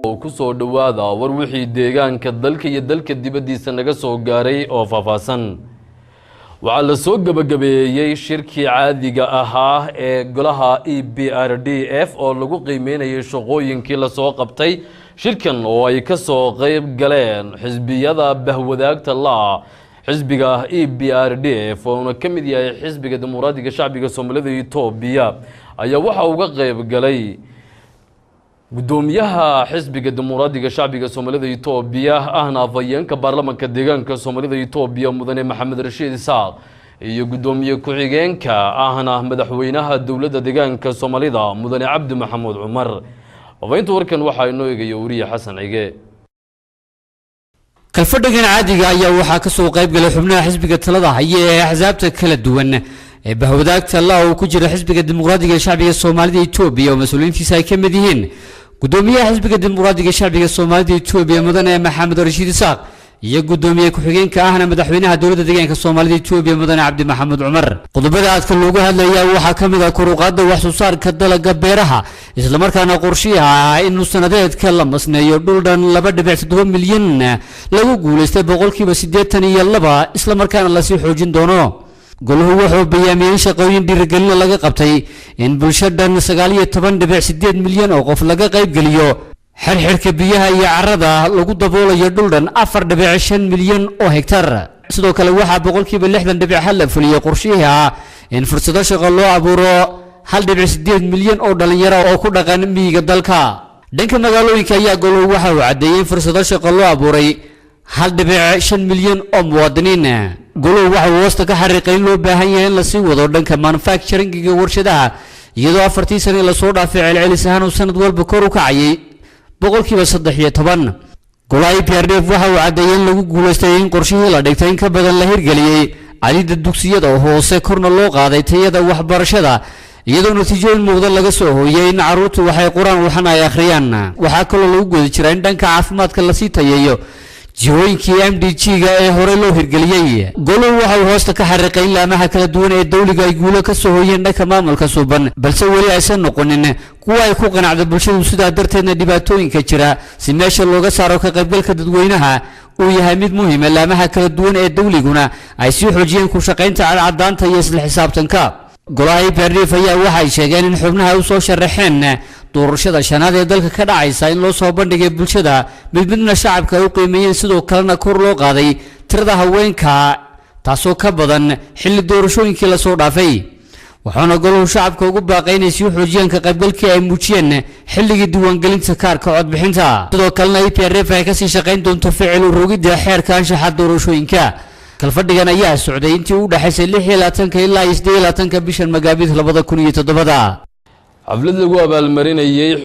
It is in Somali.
Oo ku soo dhowaada war wixii deegaanka, dalka iyo dalka dibaddiisa naga soo gaaray oo faahfaahsan. Waxaa la soo gebagabeeyey shirkii caadiga ahaa ee golaha EBRDF oo lagu qiimeynayay shaqooyinkii lasoo qabtay. Shirkan oo ay ka soo qeyb galeen xisbiyada bahwadaagta la xisbiga EBRDF, oona ka mid yahay Xisbiga Dimuqraadiga Shacbiga Soomaalida Etoobiya, ayaa waxa uga qeyb galay guddoomiyaha Xisbiga Dimuqraadiga Shacbiga Soomaalida Etoobiya, ahna afhayeenka baarlamanka deegaanka Soomaalida Etoobiya, mudane Maxamed Rashiid Isaaq, iyo guddoomiye ku-xigeenka ahna madaxweynaha dowladda deegaanka Soomaalida, mudane Cabdi Maxamuud Cumar. Faafahinta warkan waxaa inoo eegaya wariye Xasan Cige. Kalfadhigan caadiga ayaa waxaa ka soo qayb galay xubnaha xisbiga talada haya ee axsaabta kala duwan ee bahwadaagta la uu ku jira Xisbiga Dimuqraadiga Shacbiga Soomaalida Etoobiya, oo mas-uuliyiintiisa ay ka mid yihiin guddoomiyaha Xisbiga Dimuqraadiga Shacbiga Soomaalida Etoobiya, mudane Maxamed Rashiid Isaaq, iyo guddoomiye ku-xigeenka ahna madaxweynaha dowladda deegaanka Soomaalida Etoobiya, mudane Cabdi Maxamuud Cumar. Qodobada aadka loogu hadlayaa waxaa ka mid ah kor u qaadda wax soo saarka dalaga beeraha, islamarkaana qorshiha ah in sanadeedka la masneeyo dhul dhan 2.7 milyan, lagu guulaystay 82%, islamarkaana lasii xoojin doono. Golahu wuxuu bayaamiyey in shaqooyin dhiirigelina laga qabtay in bulsho dhan 19.8 milyan oo qof laga qaybgeliyo xirxirka biyaha iyo carrada lagu daboolayo dhul dhan 4.5 milyan oo hektar. Sidoo kale waxaa 60.1% la fuliyey qorshihii ah in fursado shaqo loo abuuro 1.8 milyan oo dhallinyaro oo ku dhaqan miyiga dalka. Dhanka magaalooyinka ayaa golahu waxa uu caddeeyey in fursado shaqo loo abuuray 1.5 milyan oo muwaadiniin. Goluhu waxa uu hoosta ka xariiqay in loo baahan yahay in lasii wado dhanka manufacturingiga warshadaha, iyadoo 4tii sane lasoo dhaafay celcelis ahaan uu sanad walba kor u kacayay 13%. Golaha EPRDF waxa uu caddeeyey in lagu guulaystay in qorshihii la dhigtay in ka badan la hirgeliyey cadida dugsiyada hoose, korna loo qaaday tayada waxbarashada, iyadoo natiijooyin muuqda laga soo hooyey in carruurtu waxay quraan waxana ay akhriyaan. Waxaa kaloo lagu guda jiraa in dhanka caafimaadka lasii tayeeyo jihooyinkii MDG-ga ee horey loo hirgeliyey. Goluhu waxa uu hoosta ka xariiqay in laamaha kala duwan ee dawliga ay guulo ka soo hooyeen dhanka maamulka suuban, balse weli aysan noqonin kuwa ay ku qanacda bulshadu, sidaa darteedna dhibaatooyinka jira si meesha looga saaro ka qaybgalka dadweynaha uu yahay mid muhiima, laamaha kala duwan ee dawliguna ay sii xoojiyeen ku shaqaynta cadcadaanta iyo isla xisaabtanka. Golaha EPRDF ayaa waxay sheegeen in xubnaha u soo sharaxeen doorashada shanaad ee dalka ka dhacaysa in loo soo bandhigay bulshada, mid midna shacabka ay u qiimeeyeen, sidoo kalena kor loo qaaday tirada haweenka, taasoo ka badan xilli doorashooyinkii lasoo dhaafay. Waxaana goluhu shacabka ugu baaqay inay sii xoojiyaan ka qaybgalkii ay muujiyeen xilligii diiwaangelinta kaarka codbixinta, sidoo kalena EPRF ay kasii shaqayn doonto ficil urogidda xeerka anshaxa doorashooyinka. Kalfadhigan ayaa socday intii u dhexaysay 26-ka ilaa 28-ka bishan Magaabid 2007-da. Xaflad lagu abaalmarinayey